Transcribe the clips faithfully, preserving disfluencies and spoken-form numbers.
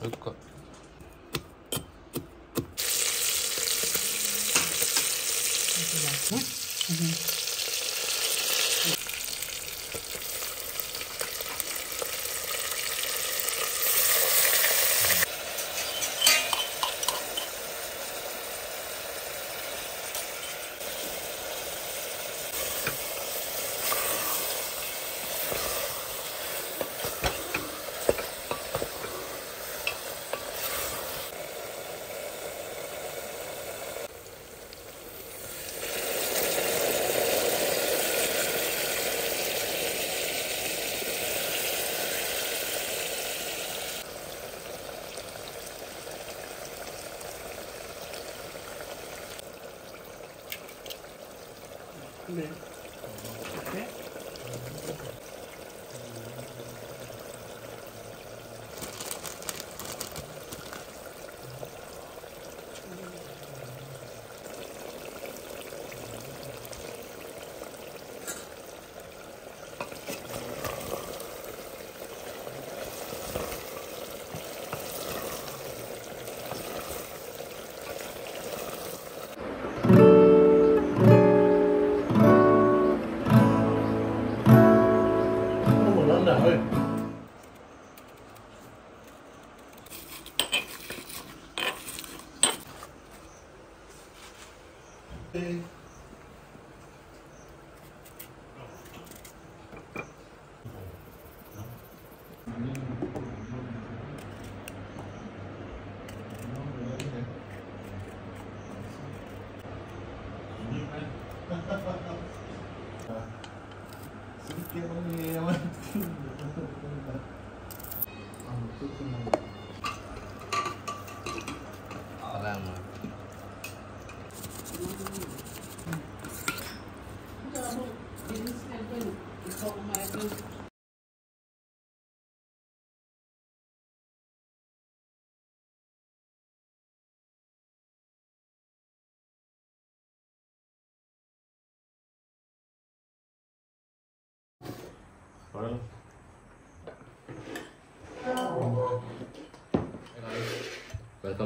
Welcome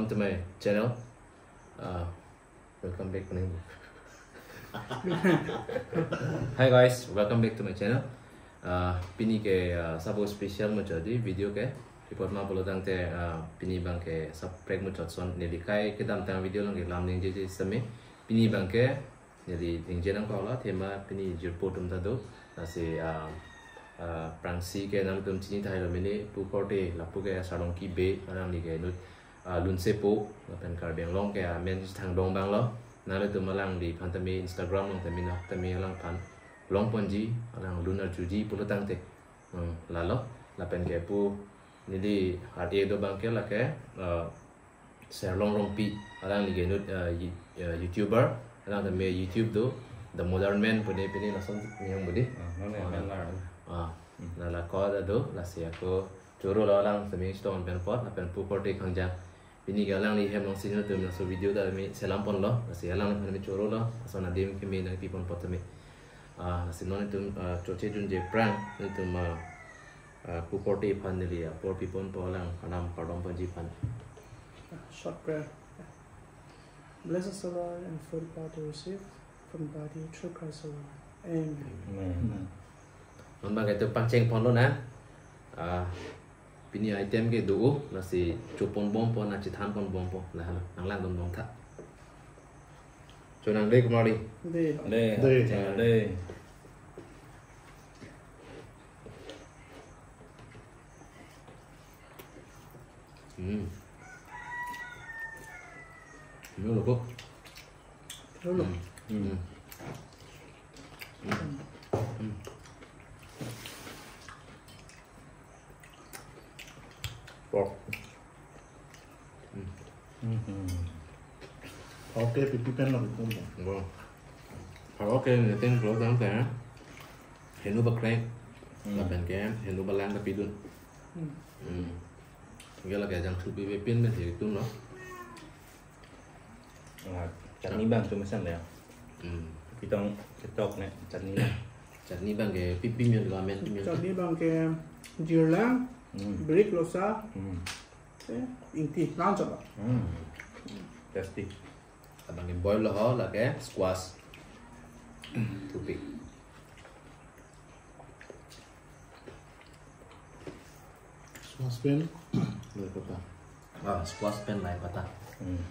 to my channel. Uh, welcome back to my Hi guys, welcome back to my channel. Uh, pini ke uh, sabo special mo jadi video ke. Report ma pulo tangte uh, pini abang ke saprek mo chotson neli kai kedamtang video along ke lam ningjeje sitame. Pini abang ke neli ningje nangkok lo, athema pini jirpo atum ta do. Lasi uh, uh, prangsi ke nangtum chini tahai lo mini, pu korte lapu ke Sarlongki Bey, alangli ke inut uh, lunsepo, lapen Karbi Anglong ke amen chethangdong abang lo. Nanglitum alangliphan tame Instagram along tame, na tame alangphan longponji, alang lun arjuji pulo tangte. Hmm, lalo, lapen ke pu neli R A do abang ke lake uh, Serlong Rongpi, alangli ke inut uh, you- uh, YouTuber, alang tame YouTube do, The Modern Man pune pine lason yang budi. Ah, non ya, Ah. men lar. Ah, Hmm. na la ko da do, lasi ako choro lo alang tame stone pen pot, lapen pu korte Khangjang. Pini ke alangli hem along si nangtum laso video ta mi selam ponlo, lasi alangliphan mi choro lo, lason adim ke mi nangpipon pot tame. Ah, lasi non itum ah, choche junje aphrang, itum ah, ah, pu korte aphan neli apor piponpo, alang anam kardom ponji aphan. Short prayer. Bless us, O Lord, and fill the power to receive from the body through Christ our Lord. Amen. Amen. Non abang ke itum pangcheng ponlo na. Ah, pini item ke do, lasi chopon bompo, na chethan pon bompo, la halo, nanglang don bom tha. Cho nang dei kumari. Dei. Dei. Dei. Dei. Hmm. Ini lo kok. Lo lo. Hmm. Hmm. Hmm. Pork. Hmm. Hmm. Oke, pipi pen lo, pipi pen. Bo. Oke, neli tin pulo tangte henu bakrek. Hmm. Lapen ke henu balang ta pidun. Hmm. Hmm. Gala ke jangthu pipe pin men hitung lo. Ah, chutney abang tu mesan ya. Hmm. Pitong ketok ne chutney abang. Chutney abang ke pipi men lo, amen pi men. Chutney abang ke jirlang, Hmm. birik losa, Hmm. Eh, ingti, lang chot. Hmm. Tasty. Abang ke boil lo ho, lake squash. Tupik. Squash pen, lai patta. Ah, squash pen lai patta. Hmm.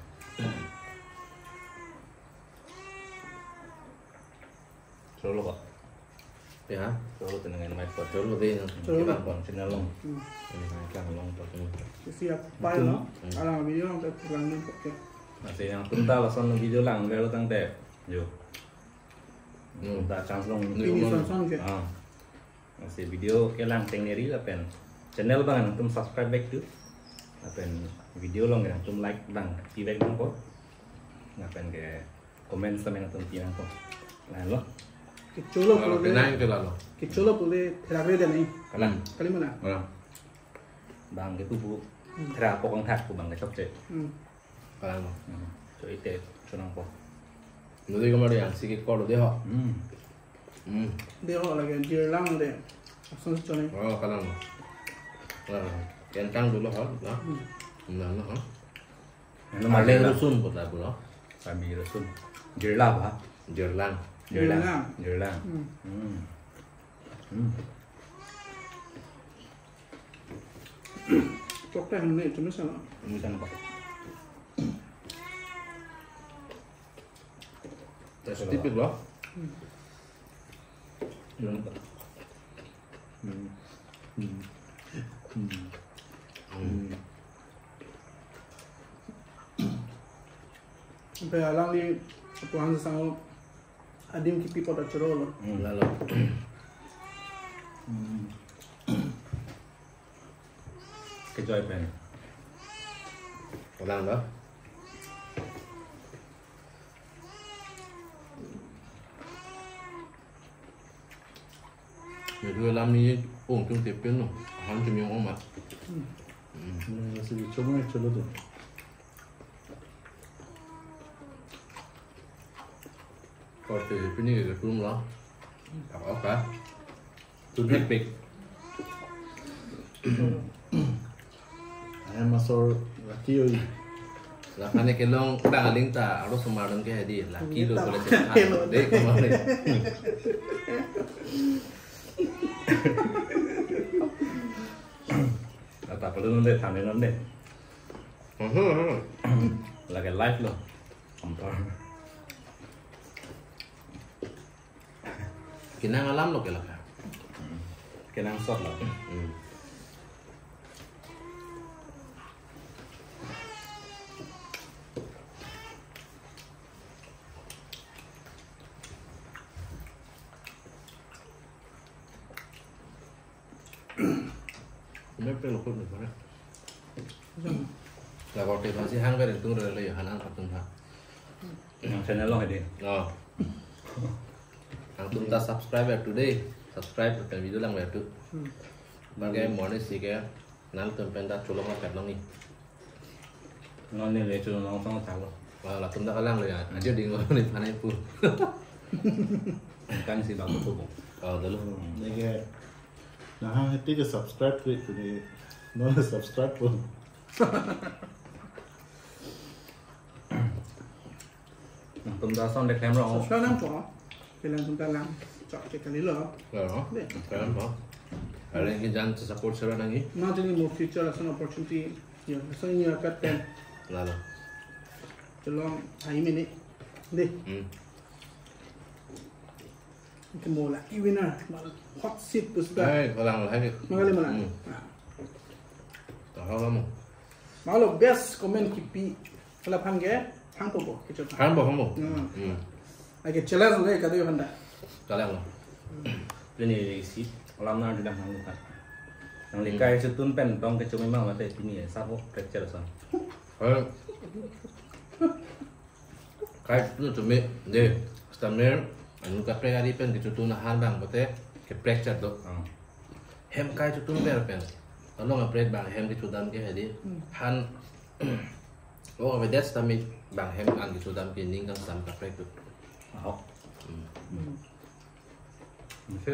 Cholo ba. Ya, cholo tenang main main pa. Cholo deh, cholo. Kita bang channel along. Hmm. Ini main kan along pa tu. Isi apa lo? Hmm. Alang video along tak pulang ni pakai. Masih yang tunta lason video lang, baru tang teh. Yo. Hmm. Tunta chance along. Ini son son ke. Ah. Masih video kelang teng neri lapen channel bang nangtum subscribe back tu. Lapen video along nangtum like bang, i back bang ko. Lapen ke comment sa nangtum pi nang ko. Nah lo. Kecholo. Kalau pule, penang ke lalo. Kecholo pule therak re dan ni. Kalang. Hmm. Kali mana? Kalang. Bang ke tubu. Hmm. Therak pokong thak ko bang ke chokche. Hmm. Kalang lo. Hmm. So ite chonang ko. Nuri kamari yang sikit kolo deh ho. Hmm. Hmm. Deh ho lake jirlang deh. Ason chonang. Oh, kalang lo. Kalang lo. Kentang dulu ho, na? Hmm. Na, na, ha? Ano, arleng mali na. Rusun po ta pulo. Kami rusun. Jirla ba? Jirlang. Jirlang. Jirlang. Jirlang. Hmm. Hmm. Hmm. Chok ta hande, chumi sana. Chumi sana ba. Tasty pik lo. Hmm. Hmm. Hmm. Hmm. Hmm. Hmm. Sampai alangli puan sang adim kipi pot achoro lo. Hmm. Lalo. Hmm. Kejoi pen. Kalang lo. Medu alam ni ong tung tepin lo. Han tum yung omat. Hmm. Hmm. Hmm, masih chomai cholo tu. Kau tu pini ke tum lo. Apa apa? Tubik pik. Ayam masor laki oi. Lakan ke long bang aling ta, aro sumar dong ke hadi, laki lo boleh sehat. Deh, kemana? Ata perlu nanti, tanya nanti. Mhm, mhm. Lagi live lo. Kompor. Kenang alam lo ke laka. Hmm. Kenang sot lo. Hmm. Ini pe lo ko ni mana? Jangan. Lah, kalau kita masih hang, kan itu udah le, hanan patun ha. Yang channel lo ini. Oh. Nangtum ta subscribe ya today. Subscribe ke video lang ya tu. Hmm. Bang ke morning si ke nangtum pen ta cholong apa long ni. Non ni le cholong song ta lo. Wah, latum ta kalang lo ya. Ajo ding lo ni panai pu. Kan si bagus tu. Oh, dulu. Deke. Nah, hang hiti ke subscribe klik tu ni. Non subscribe pun. Nangtum ta son de klem rong. Subscribe nang chong. Kelang tum ta lang. Chok ke kali lo. Ya, no? Deh. Kalian apa? Ada yang jangan support sera nangi. Nanti ni mo future ason opportunity. Ya, ason ni akat kan. Lalo. Cholong, hai mini. Deh. Hmm. Ke mo lucky winner, mal hot seat pusta. Hai, kalang lo, hai. Mangali mana? Hmm. Ah. Tahu kamu. Malo best comment kipi. Kalau phan ke, phan po po, kecot. Phan po, phan po. Hmm. Hmm. Ake challenge le kado handa. Kalang lo. Pini isi, alam na dudang hang lupa. Nang likai chetun pen tong kecot memang mate pini ya, sabo fracture san. Eh. Kai tu tu me, deh, stammer, anu kaprek ari pen kechetun ahan bang, bote, keprek chat do. Hmm. Hem kai chetun ber pen. Along kaprek bang, hem kechetun ke hadi. Hmm. Han, oh, avedet stammer bang, hem an kechetun ke ning kan stam kaprek tu. Oh. Hmm. Hmm. Mesti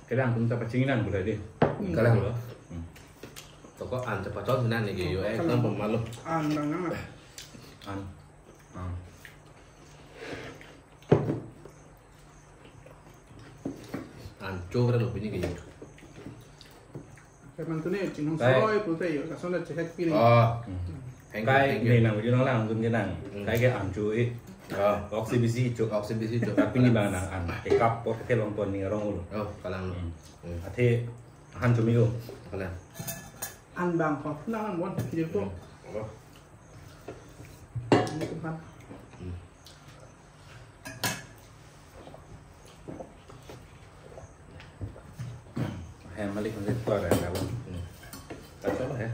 Kelang tum ta pachingnan boleh deh. Hmm. Kalang lo. Hmm. Toko an chepachon sina neke yo, eh, ekdom pemalu. An dang nang. An. An. An chokre lo pini ke yo. Kaman tune chinghong Kai. Soi pulote yo, lason le chehek pini. Oh. Hmm. Thank you, Kai thank you. Ne nang video nang lang dun ke nang. Hmm. Kai ke an cho e. Oh. Oksi bisi cho. Oksi bisi cho. Tapi ni bang nang an. Ekap pot ke long pon ni rong ulo. Oh, kalang lo. Hmm. Hmm. Athe han cho mi o. Kalang. An bang ko. Nang an bon. Ye ko. Hmm. Oh. Ini tempat. Hmm. Hai, malik nanti keluar ya, kawan. Hmm. Kacau lah ya.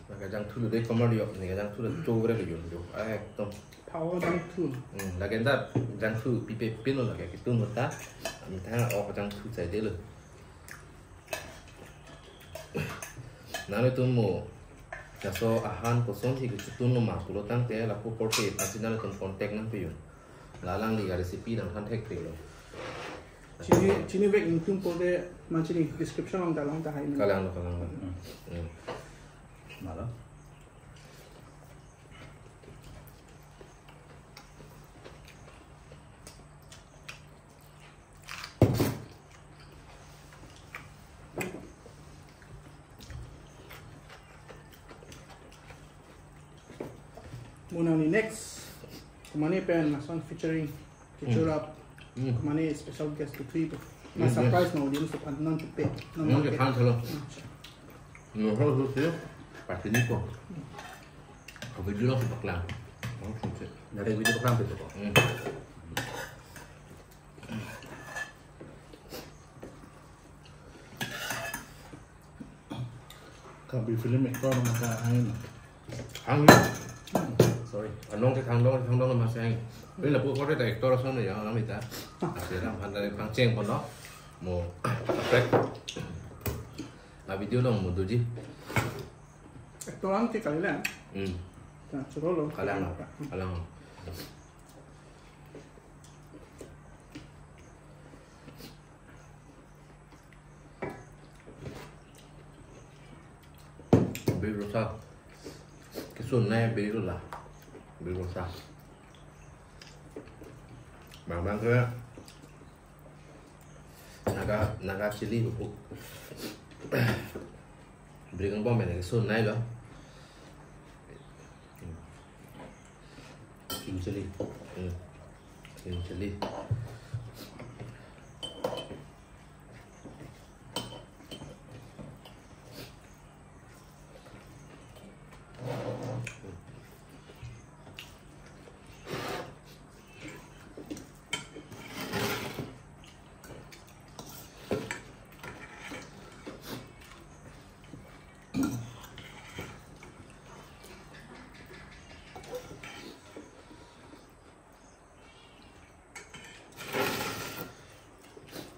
Nang kejangthu lo dei, komar yo, nang kejangthu lo chokre lo yo, yo. Ai, ekdom. Power jangthu. Hmm, lake dak jangthu pipe pin lo lake, ketun lo ta. Ami ta ok jangthu sai dei lo. Nanglitum mo, laso ahan kosonsi kechetun lo ma pulo tangte, lapu korte aphansi nanglitum contact nangpi un. La alangli arecipe nangthan thekthek lo. Chini, chini vek ingtung pulote, ma chini description along ta long tahai. Kalang lo, kalang lo. Hmm. Hmm. Malo. Mo nangli next. Komane pen lason featuring. Feature Hmm. up. Hmm. Komane special guest to three. Yes, yes. Ma surprise ma audience to pan non chupe. Non Non chupe. Pan chalo. Hmm, sure. No ho ho ho. Pati ni ko. Ko video lo paklang. Oh, chupe. Nare video paklang pe ko. Hmm. Karbi film actor maka ain. Ang. Sorry. Anong ke thangdong, thangdong masih ang. Ini lapu korte ta actor ason ya, nang mita. Asli ram pandai pangcheng pon lo. Mo, prek. Na video long mo doji. Actor ang ke kali la. Hmm. Ta, choro lo. Kalang, kalang. Beri rosa. Kesun nai beri rola. Beri rosa. Bang bang ke Naga, Naga chili buku. Beri kang bom ya, kesun nai lo. Green chili. Hmm. Green chili.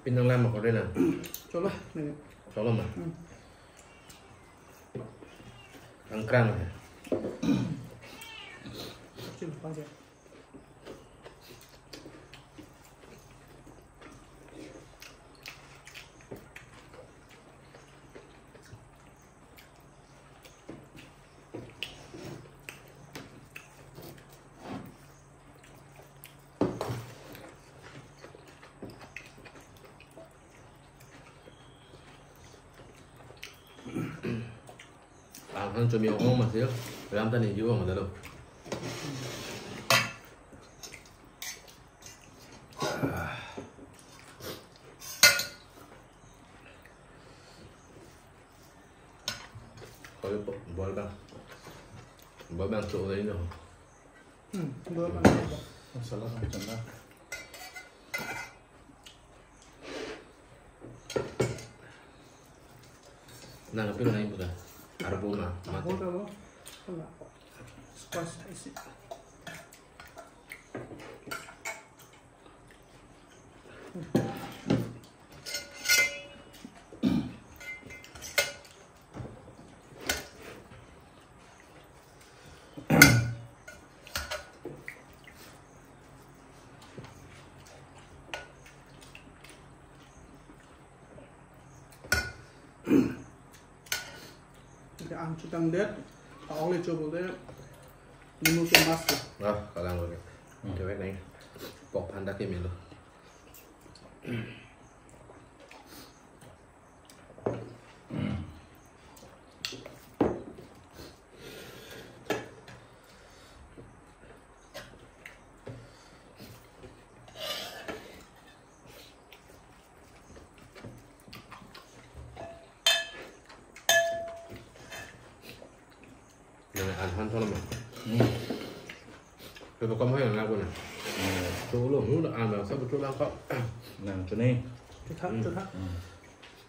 Pinang lama ko rin ah. Cholo, ne. Cholo ma. Hmm. Ang krang ah. Chilo, pang siya. Ang hang chumi ong ma sih, ram ta ni ju ong ta lo. Koi po, bol bang. Bol bang so ini no. Hmm, bol bang. Masala bang chanda. Nang kapil na ibu ta? Arbo ma, mate. Arbo ta lo. Ala. Squash isi. Ke an chutangdet, a-ong le cho pulote, nunu ke mas ke. Ah, kalang lo ke. Hmm. Kevek nai. Pok phan ta kemelo. Nang an han thon ma. Hmm. Ke ko kam hai na ko na. Hmm. Cho lo nu an sa bu cho lang ko. Nang cho ni. Cho tha, cho tha. Hmm.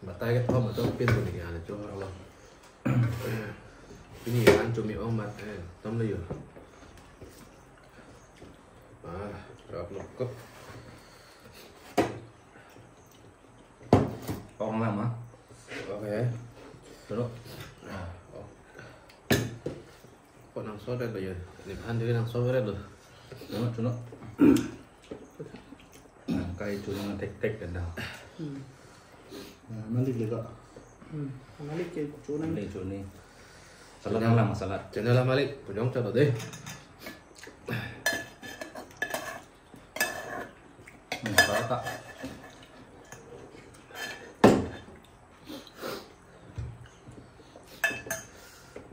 Batai ke thom to pin ko ni an cho ha lo. Pini an cho mi ong mat eh tom le yo. Ah, rap lo ko. Ong lang ma. Okay. Dulu. Ah, oh. Ko nangso ret lo ya. Ni phan diri nangso ret lo. Dulu, dulu. Nang kai chu nang tek tek kan dah. Hmm. Nah, malik le ko. Hmm. Malik ke chu nang. Malik chu ni. Salad lang lang, salad. Channel Malik, punyong chalo deh. Hmm, salad ta.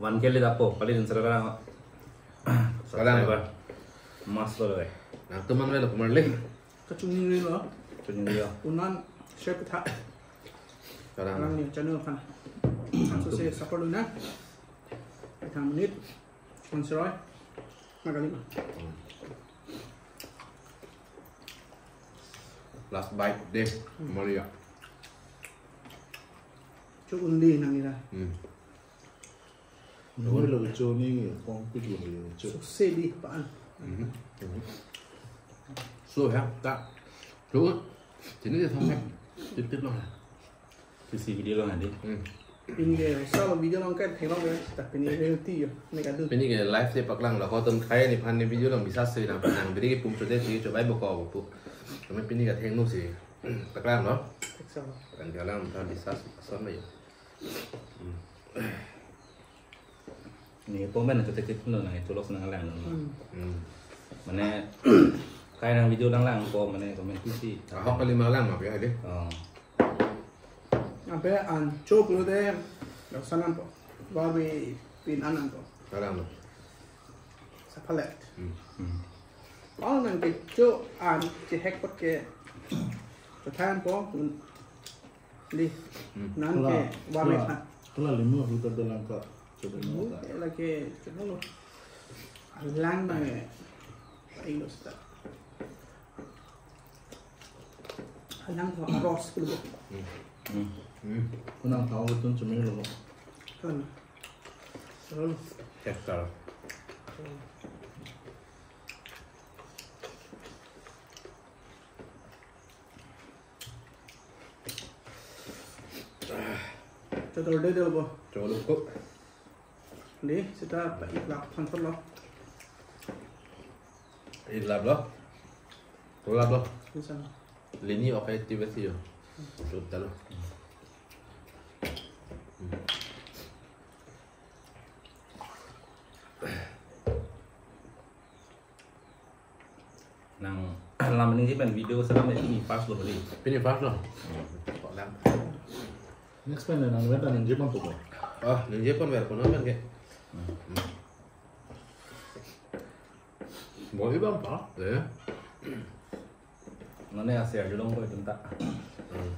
One K le dapo, pali din sarang. Sarang. Subscriber. Mas lo le. Nangtum mang le lo kumar le. Kachuningri lo. Kachuningri lo. Punon share pitha. Sarang. Sarang ni channel aphan. Laso se support lo na. Ithang monit. Sponsor oi. Magali ma. Last bite deh, Maria. Cho un-e nang ira. Hmm. Nungoi lo cho ni kong pik lo cho. Sukse di pa an. Mhm. So ya, ta. Cho. Chini dia thang. Tip tip lo. Isi video lo ngan di. Hmm. Pini ke sa lo video lo ke thek lo ke. Ta pini ke ti yo. Ne ka du. Pini ke live te paklang lo ko tum khai ni phan ni video lo bisa se nang nang biri ke pum cho de ti cho bai bo ko pu. Kami pini ka theng nu si. Paklang lo. Thek sa lo. Kan ka lang ta bisa son lo yo. Hmm. Ni po men cho tek tek lo nang cho lo nang lang lo. Hmm. Hmm. Mane kai nang video lang lang ko mane comment isi. Ahok kali malang ma ya de. Oh. Ape an cho pulote, lo sanam po. Babi pin anam po. Kalang lo. Sapalet. Hmm. Hmm. Ang nang ke cho an che hek pot ke. Cho than po. Di. Hmm. Nang ke babi phan. Kala limu huta dalang ka. Cho de mo ta. Lake cho lo. Lang na. Indosta. Alang ko aros ko. Hmm. Hmm. Hmm. Kunang tau tun chumi lo. Kan. Terus. Hektar. Cho dor de dor bo. Cho lo ko. Di, seta pa iklap than thot lo. Iklap lo. Iklap lo. Bisa. Lini okai ti besi yo. Chup ta lo. Hmm. Nang lam ningje pen video salam ini first lo beli. Pini first lo. Kok lang. Next pen nang weta ningje pon po. Oh, ningje pon wer kono pen ke. Hmm. Bo ibang pa, ya. Nane ase arjulong ko itum ta. Hmm.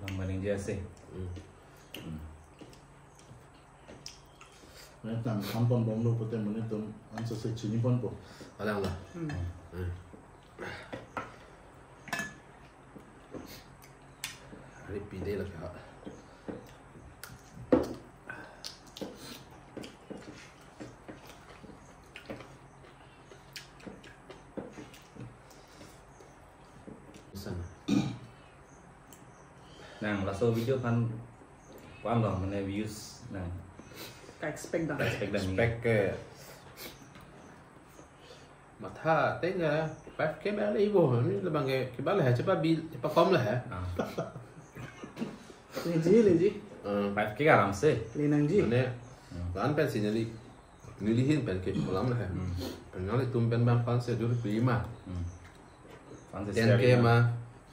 Lam ningje ase. Hmm. Hmm. Mane tang kampon bomlo pute mane tum ansa se chini ponpo. Alang la. Hmm. Hmm. Hari pide la ka. Sana. Nang laso video aphan ko-an lo mane views nang. Ka expect dam. Expect dam ni. Expect ke matha te na five K ba le ibo ni labang ke ke ba le ha chepa bi chepa kom le ha. Ah. Leji, leji. Five K aram se. Li nangji. Mane, Hmm. Lan pensi neli, neli ahin pen ke kolam le. Hmm. Pen nanglitum pen bang fans se jur pi ma. Hmm. Fans se ten K share ma,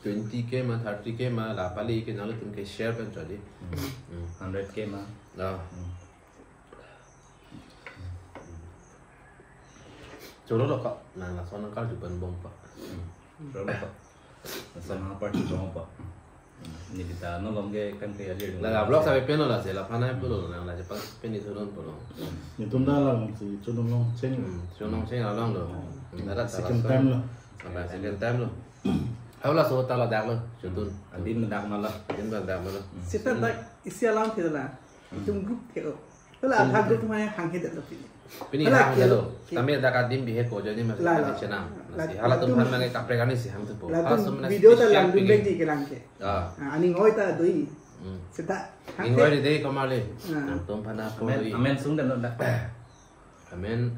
twenty K ma, thirty K ma, la pali ke nanglitum ke share pen chodi. Hmm. Hmm. Hundred K ma. Ah. Hmm. Choro lo ka, nang lason nang karju pen bom pa. Hmm. Choro lo ka. Lason nang karju bom pa. Hmm. Neli ta non lom ke kan ke alir. La, la vlog sabi pen lo la se, la phan ai pulo, nang la je pas pen ni thulon pulo. Netum ta la si chunong long cheng. Hmm, chunong cheng along lo. Hmm. Hmm, ada second time lo. Sampai second time lo. Hau laso ta ladak lo, chotun. Adim dak ma lo. Adim dak ma lo. Seta dak isi alam ke la. Itum group ke o. Hala, hmm, ha group mai hanghe det lo pini. Pini hala hang ke, lo. Ke. Tame dak adim bihek ko jani mas la, kami la. Chenam. La, nasi hala tum latum, han mange kaprek ani si hang tu po. Latum hala sum nasi video ta share lang dun pini. Bek di kelang ke. Ah. Ah, aning oi ta doi. Hmm. Seta. Ning oi di dei komali. Ah. Nangtum aphan apo. Amen, doi. Amen sung dan lo dak. Amen.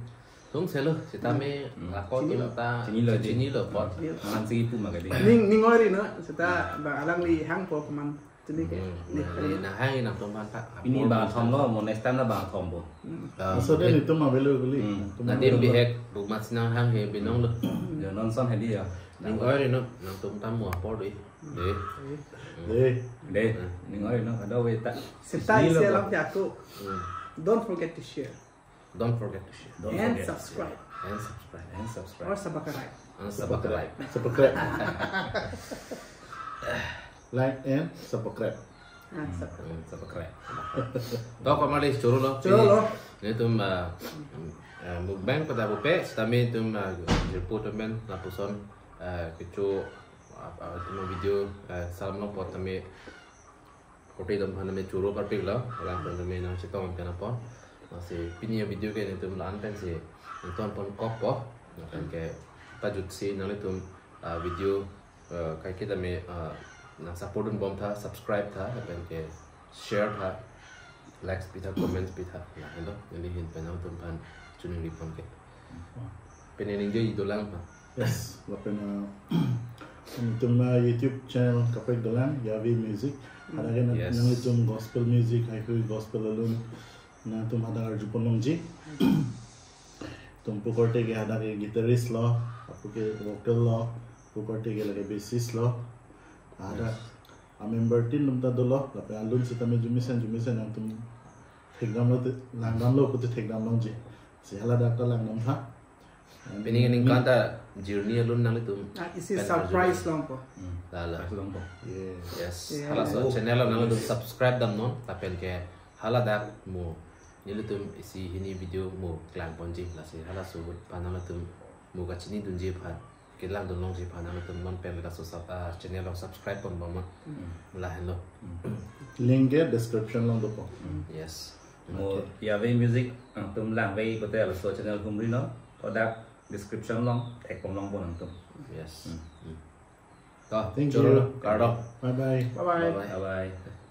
Sung selo, seta me, hmm, lako chini tum lo. Ta chini lo, chini lo pot. Chini lo. Mangan sigi pu ma ke di. Ning, ning oi ri no, seta bang alangli hang po keman. Chini ke. Hmm, nih, nah, kali. Nah, hai nangtum aphan ta. Pini apor bang bisa. Thom lo, mo next time na bang thom po. Hmm. Ah, laso den, eh, itum available, hmm, nangtum. Nadim available. Bihek, bu mat sinang hanghe binong lo. Hmm. Ya, non son hedi ya. Ning oi ri no, nangtum ta mo apor doi. Dei. Dei. Dei. Hmm. Ning oi ri no, ada we ta. Seta isi lo isi po. Alam ke aku. Hmm. Don't forget to share. Don't forget to share. Don't forget to share. And subscribe. And subscribe. And subscribe. Or subscribe. And subscribe. Subscribe. Like and subscribe. Ah, subscribe. Hmm, subscribe. To komali choro lo. Choro lo. Netum, ah, ah, mukbang pada bupe, sitame netum, ah, report men lapuson, ah, kecho, ah, ah, netum video, ah, salam lo pot tame. Kote dam aphan me choro parpik lo, alang aphan me nangchetong pen apon. Lasi pini avideo ke netum la-an pensi nangton pon kok po. Lapen ke pajutsi nanglitum, ah, video, ah, kaiketa me, ah, nang support dun bom tha, subscribe tha, lapen ke share tha, likes pi tha, comments pi tha. Lahelo, neli ahin pen nangtum aphan choningri pon ke. Pini ningje dolang ha. Yes, lapen, ah, netum, ah, YouTube channel kaprek dolang, Yave Music. Hadak ke nang, yes, nanglitum gospel music, haihui gospel alun, nangtum hadak arju pon longji. Tum pukorte ke hadak ke guitarist lo, apu ke vocal lo, pukorte ke lake bassist lo. Hadak, yes, a member tin atum ta dolo, lapen alun sitame jumisen jumisen nangtum thekdam lo te, langdam lo pute thekdam longji. Si hala dak ta langdam tha. Pini ningkan ta journey alun nanglitum. Ah, isi pen surprise arju longpo. Hmm. Lala. Surprise longpo. Yes. Yes. Yeah. Halaso channel lo nanglitum subscribe damnon, lapen ke hala dak mo nelitum isi hini video mo klang ponji, lasi halaso ahut aphan nanglitum mo kachini dunji aphan, kelang dun longji aphan nanglitum non pen laso sub-, ah, channel lo subscribe pon bom. Hmm. Lahelo. Hmm. Link ke description along dopo. Hmm. Yes. Mo, okay, Yave Music, ah, nangtum langvek pute laso channel humri non, hadak description along thek pon longpo nangtum. Yes. Hmm. Hmm. To, thank you. Choro lo, kardom. Bye bye. Bye bye. Bye bye. Bye bye.